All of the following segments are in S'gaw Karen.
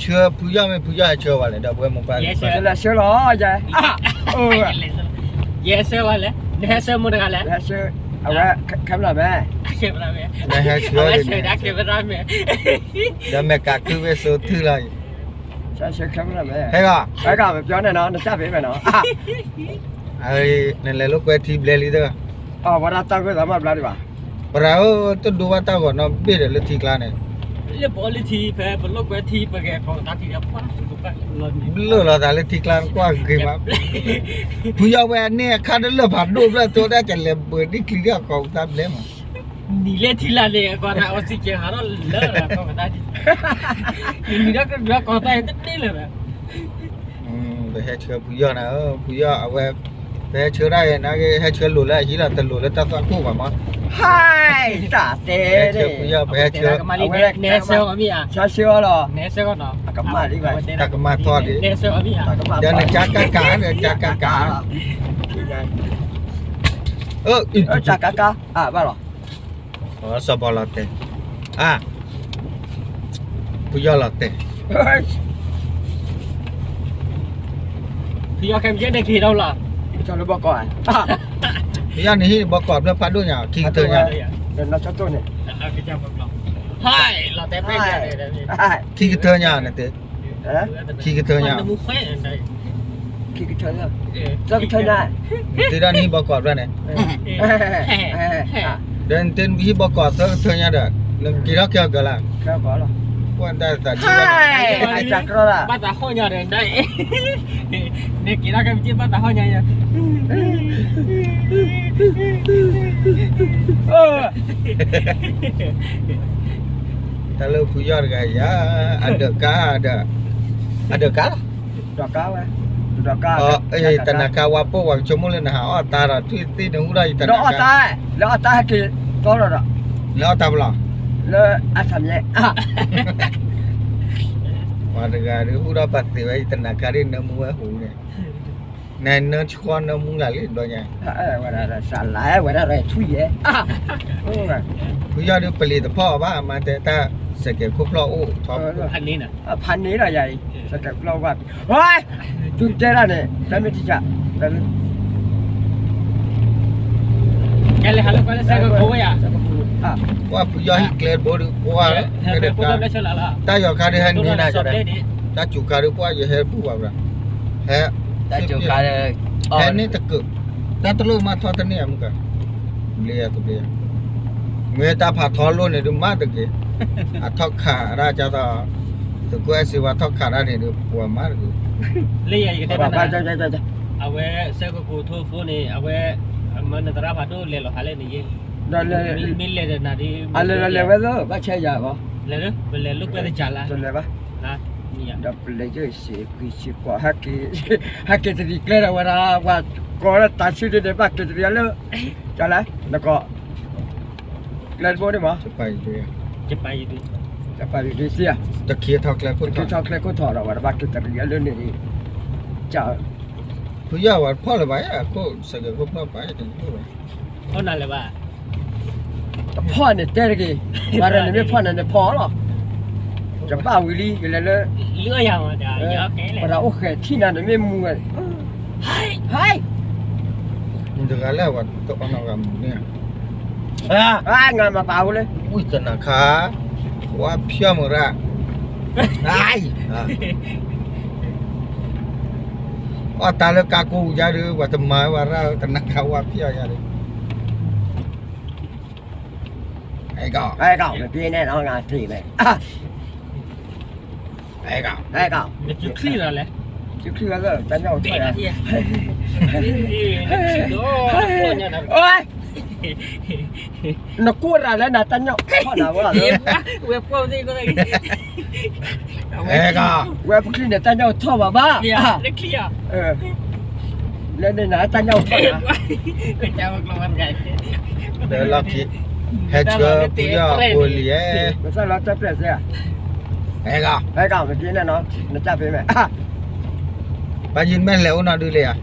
ဆှၢဖုယီၢ်မ့ၢ်ဖုယီၢ်ဟဲဆှၢဝဲလဲၣ် ဒီပုၢ်ဝဲၢ်မိၢ်ပၢ် ယဲဆှၢလီၤ ယဲ ယဲဆှၢဝဲလဲၣ် နဟဲဆှၢမိၢ်တဂၤလဲၣ် အဝဲ ခဲမလီၤမဲ နဟဲဆှၢ ဒီးမဲာ်ကးခုဝဲစိၤထုလီၤ ဟဲဂီၤ ဟဲဂီၤ မပြောနဲ့နော် နစပေးမယ်နော် နလဲၤလိာ်ကွဲထံဘျဲလံတဂၤ ဝဲဒၣ်တၢ်ဂိၢ်သးမ့ၢ်ဘျါဒံးဘၣ် ပရၤဧၢ တဒိဘၣ်တၢ်ဂီၤနီတဘ့ၣ်ဒီးလၢထံကျါန့ၣ် လၢပအီလၢထံဖဲပလိာ်ကွဲထံ ပဂဲၤကီးကတၢ်ထံဒီး ဘျၢၣ်လီၤသးလၢထံကျါကွၢ်ဂ့ၤမး ဖုယီၢ်ဝဲန့ၣ်အခါတလၢာ်ဖးဒိၣ်ဘျၢၣ်တိဒၣ်ကလဲၤဘၢဒံၣ်ချံဒံၣ်အကီးကတၢ်ဘျဲမး နံၤလၢထံလာ်န့ၣ် အကီးတၢ် oxygen ဟးထီၣ်လၢာ်ဒီးကီးကတၢ်ထံ နံၤဒီးကဘျၢကီးတၢ်တန့ၢ်လၢာ်ဒီး ပဟဲဆှၢဖုယီၢ်နၤဧၢ ဖုယီၢ်အဝဲ ပဟဲဆှၢဒၣ်ဂ့ၤ နဟဲဆှၢလိာ်လၢအဟံၣ်လီၤ တလိာ်လၢတၢ်သွၣ်ခိၣ်ဘၣ်မး ဟဲတၢ်တဲန့ၣ် ဖုယီၢ် ပဟဲဆှၢ နဟဲဆှၢအီၤမ့ၢ်ဧါ ဆှၢဆှၢအီၤလီၤ နဟဲဆှၢအီၤနီၤ တၢ်ကမၣ်ထီၣ်လံ နဟဲဆှၢအီၤမ့ၢ်ဧါ ဒီးနကၠါကၣ်ကၣ် နကၠါကၣ်ကၣ် တၢ်ကၣ်ကၣ် ဘၣ်လီၤ စီၤဘီလီၤတဲာ် အါ ဖုယီၢ်လီၤတဲာ် ဖုယီၢ်ခဲမုၢ်ကဲန့ၣ်က့ၤဒီးလီၤ ဖုယီၢ်န့ၣ်ဟံၣ်ဘီကီးဖျၢၣ်ဖးဒိၣ်ညါ ခံကတၢၢ်ညါ လီၤတဲာ်ဖဲ ခံကတၢၢ်ညါန့ၣ်တဲ ခံကတၢၢ်ညါ ခံကတၢၢ်ညါ သၢကတၢၢ်ညါ နတဲဒၣ်နဟံၣ်ဘီကီးဖျၢၣ်န့ၣ် ဒီးနတဲနဟံၣ်ဘီကီးသၢကတၢၢ်ညါဒီး နက့ၤထီၣ်ကဲအီၤကၢၤလၢ ကွၢ်တၢ်သးထံ ဘၣ်တၢ်ဟီၣ်ညါဒီး နက့ၤထီၣ်ကဲမ့ၢ်က့ၤဘၣ်တၢ်ဟီၣ်ညါ တၢ်လၢဖုယီၢ်တဂၤယၤ အဒၢးကါဒီး အဒၢးကါလီၤ ဒီးကါဝဲ ဒီးကါ တနၤကါဝါပိၢ်ဝဲကဆိကမိၣ်လၢနဟးအီၣ်တၢ်ဒီး ထွံၣ်သ့ၣ်နဟူထီၣ်ယတနၤကါ လၢအီၣ်တၢ် လၢအီၣ်တၢ်ဟဲက့ၤသီလီၤဒီး လၢအီၣ်တၢ်ပလီၢ် လၢအဆၢမံၤ ပှၤတဂၤဒုးဟူထီၣ်ပာ်သ့ဝဲယတနၤကါဒ်နၢမူဝဲဟူန့ၣ် နနၢဆှီနၢမူလၢ်လံဘျီညါ ဝဲဒၣ်ဒီးစးလါဝဲဒၣ်ဒီးထွံၣ်ယဲ ဖုယီၢ်ဒုးပလံၤတဖီၣ်အီၤဘၣ် အမၤတဲတၢ်စဲးကဲးခိၣ်ဖျီၣ်အိၣ်ထီ ဖးန့ၢ်ဒီးယၤအံၤ စဲးကဲးခိၣ်ဖျီၣ်အိၣ်ဘၣ် ဝဲ သုတဲဒၣ်န့ၣ် တၢ်မ့ၢ်ထံဆး တၢ်လၢ ကဲလဲၤဟးလၢကွၢ်လၢစဲးကဲးခိၣ်ဝဲယၤ ကွၢ်ဖုယီၢ်ဟံၣ်ကျဲတဘိဒုး ကွၢ်လၢ တၢ်ယီၤခါဒုးဟဲနံၤနၤကဒီး တၢ်စူၤခါဒုးပှၢ်ယဟဲဘူၣ်ဘၣ်ဘျီ ဟဲ တၢ်စူၤခါ ဟဲန့ၣ်တကၢၢ် တၢ်တလိၣ်မးထီၣ်တန့ၢ်အမုၢ်က ဘျ့ယၤတဘျ့ယၤ မ့ၢ်တၢ်ဖးထီလိၣ်န့ၣ်ဒုးမးတက့ၢ် အထီၣ်ခးဒၣ်ကသိး သုးခိၣ်အဲၣ်စ့ဝါထီၣ်ခးဒၣ်န့ၣ်ဒုး ပှၤမးတက့ၢ် လၢယၤယကတဲဘၣ် အဝဲစဲးကဲးခိၣ်ထိၣ်ဖိန့ၣ် အဝဲ မ့ၢ်နသရၣ်ဖးဒိၣ်လဲၤလီၤဟးလၢန့ၣ်ယဲ မ့ၢ်လဲၤဒီးနၤဒ် အလဲၤလီၤလဲၤဝဲသ့ၣ် ဘၣ်ဆဲယၤဘၣ် လဲၤလၢ ပလဲၤလိာ်ကွဲသ့ၣ်ကၢ်လၢ တလဲၤဘၣ် ဒီးပလဲၤယဲၢ်စ့ၢ်ကွံာ်စ့ၢ်ကွီၢ် ဟဲက့ၤတရံးကျဲဒီးဝဲဒၣ် ပှၤကိးလၢတၢ်ဆူၣ်ဒ်န့ၣ် ဘၣ်က့ၤတရံးလၢ ကၢ်လၢ နကိး ကျဲတဘိန့ၣ်မး တပာ်ယဒုး တပာ်ယဒုးသ့ဧါ တခံထီၣ်ကျဲခိၣ်ထီၣ်ဒီး ဝဲတဘၣ်က့ၤတရံးလၢန့ၣ် ကၢ် ဖုယီၢ်ဝဲတဖီၣ်လၢၤဘၣ် အခိၣ်စဲးကဲးခိၣ်ဖျီၣ်ပာ်တဖီၣ်ဘၣ် ဖီၣ်နၤလၢၤဘၣ် တဖီၣ်န့ၣ်တဲတက့ၢ် ဘၣ်ဒီးနမ့ၢ်ဖီၣ်နၤန့ၣ်ဖီၣ်လီၤ ကဘၣ်ဝံၤလံ ကလဲၤလၢ လၢယၤမး ပှၤတၢ်အိၣ်ဃဲၤထံၣ်နၤန့ၣ်မ့ၢ်မူဝဲ ဟဲ မုၢ်တဂၤလၢအဝဲတအီၣ်နီၢ်ဂၤမုၢ်န့ၣ် ငါမပာ်ဟူလၢ ဝံၣ်တနၤခါ ဝါဖျီၣ်မုၢ်ရၣ် အီၣ်တၢ်လၢကါကိးယၤဒုး ပှၤတမၤဝဲရၣ် တနၤခါဝါဖျီၣ်ယၤဒုး အဲကီၢ် အဲကီၢ် မ့ၢ်ပ့ၤန့ၣ်နီၤ ငါထံၣ်မဲ အဲကီၢ် အဲကီၢ် မ့ၢ်ကျံလီၤလဲၣ် ကျံလီၤလၢ တၢ်ညၣ်အိၣ်ထီၣ်ယၤ နကိၢ်ရၤလၢနၤတၢ်ညၣ်အိၣ်ထီၣ်နၤဝဲ ဝဲပှၢ်သ့ၣ်ကီး အဲကီၢ် ဝဲပချံၣ်န့ၣ် တၢ်ညၣ်အိၣ်ထီၣ်ဘၣ်ဘၣ် လၢန့ၣ်နၤတၢ်ညၣ်အိၣ်ထီၣ်နၤ ဒီးလီၢ်ခံ ဟဲဆှၢပယီၤဖိလံဧါ ပသၣ်လီၤတၢ်ပျဲၢ်စ့ဧါ အဲကီၢ် အဲကီၢ် မ့ၢ်က့ၤန့ၣ်နီၤ နတၢ်ဖဲမဲာ် ပယီၤမ့ၢ်လဲၤအိၣ်နီၤဒုးလံဧါ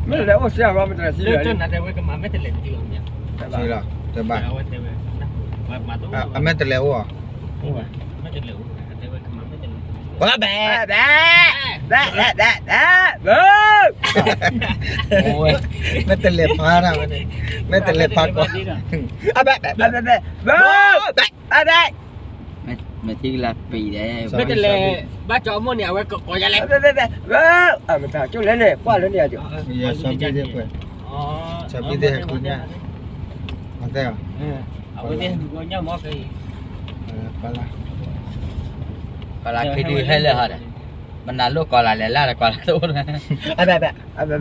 မ့ၢ်လဲၤအိၣ်စ့ဧါ မ့ၢ်တလဲၤစံးလၢ တဲဘၣ် အမဲာ်တလဲၤအိၣ်ဧါ မ့ၢ်တလဲၤအိၣ် တဲဝဲကမၤမ့ၢ်တလဲၤအိၣ် တဲဝဲကမၤမ့ၢ်တလဲၤအိၣ် ဘဲ ဘဲ ဘဲ ဘဲ ဘဲ ဘဲ မ့ၢ်တလဲၤဖးတၢ်ဝဲန့ၣ်, မ့ၢ်တလဲၤဖးကွၢ်, ဘဲ ဘဲ ဘဲ ဘဲ ဘဲ မ့ၢ်ထံကလၤပံၤဒဲး, မ့ၢ်တလဲၤဘၣ်ကၠီမိၢ်န့ၣ် အဝဲကိးယၤလဲၣ်, ဘဲ ဘဲ ဘဲ ဘဲ မ့ၢ်တၢ်ကၠိလဲၣ်န့ၣ် ကွၢ်လၢန့ၣ်အီၤ, စီၤဘံၣ်သ့ၣ်ပှဲၤ, စီၤဘံၣ်သ့ၣ်ဟဲဃုညၣ်, အသဲၣ်, အဝဲသ့ၣ်ဟဲဃုညၣ်မ့ၢ်က့ၤ, ကီၤလၤခ့ဒုးဟဲလၢဟီဒီး, မနုၤလိၣ်ကီၤလၤလဲၤလၢ်ဒီးကီၤလၤတအိၣ်, အဘဲ ဘဲ ဘဲ ဘဲ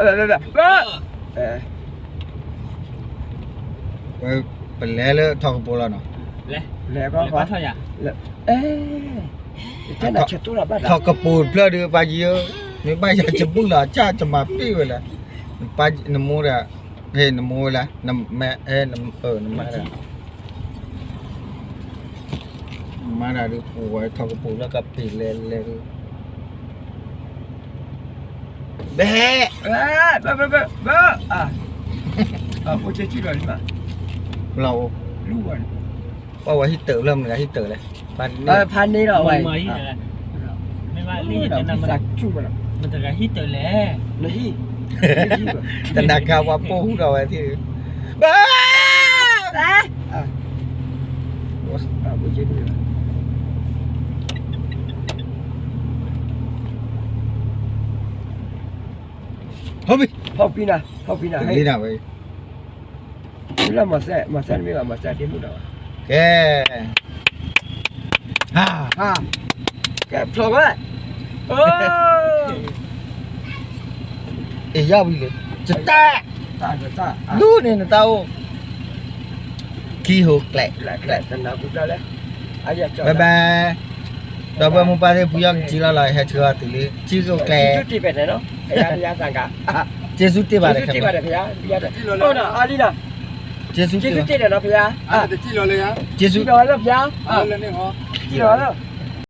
ဘဲ ဘဲ ဘဲ ပလဲၤလၢထီၣ်ကပူၤလီၤနီၤ, လဲၤ, ထီၣ်ကပူၤဖျၢၣ်ဒုးပှၤယံၤဧၢ, မ့ၢ်ဘၣ်ယၤယဘူၣ်လီၤ အစၢ်ယမၤပ့ၢ်ဝဲလဲၣ်, နမိၢ်ဒီး, ဟဲနမိၢ်ဝဲလဲၣ်, နမါ, နမါဒီး, နမါဒီးဒုးပူၤဝဲထီၣ်ကပူၤလၢကပ့ၤလဲၤလဲၤဒုး, ဘဲ ဘဲ ဘဲ ဘဲ ဘဲ ဘဲ လီၤ, ပှၤဝဲဟံၣ်တၢၢ်ဖျၢၣ်မနုၤဂၤဟံၣ်တၢၢ်လဲၣ်, ဖးန့ၢ်လီၤဝဲ, မ့ၢ်ဘၣ်လံ, မတဂၤဟံၣ်တၢၢ်လဲၣ်, တနၤခါပှၤပိာ်ဟူဒီးဝဲသ့ၣ်, ဘဲ ဟီၣ်ပံၤ, ဟီၣ်ပံၤနၤ, ဟီၣ်ပံၤနၤ, ဟဲ, လၢမၤစဲ, မၤစဲတမ့ၢ်ဘၣ်, မၤစဲဒ့မုၣ်ဒီး, ကဲ, ဟါ, ကဲဖျိးဝဲ, အ့ၣ်ယၢ်ဝံၤလံ, တတၢ်, လူန့ၣ်နတၢ်အိၣ်, ခံဟိကျဲး, ဘဲဘဲ, ဒီပုၢ်ဝဲၢ်မိၢ်ပၢ်သ့ၣ် ဖုယီၢ်ကစံလီၤလီၤ ဟဲဆှၢအီၤတုၤလံ ခံဟိကျဲး, က့ၤဆူတ့ၢ်ဘၣ်ဒီးခဲ, က့ၤဆူတ့ၢ်ဘၣ်ဒီးခဲ, က့ၤဆူတ့ၢ်ဘၣ်ဒီးဖုယီၢ်, က့ၤဆူတ့ၢ်ဘၣ်ဒီးဖုယီၢ်, က့ၤဆူတ့ၢ်ဘၣ်ဒီးဖုယီၢ်, က့ၤဆူတ့ၢ်ဘၣ်ဒီးဖုယီၢ်, က့ၤဆူတ့ၢ်ဘၣ်ဒီးဖုယီၢ်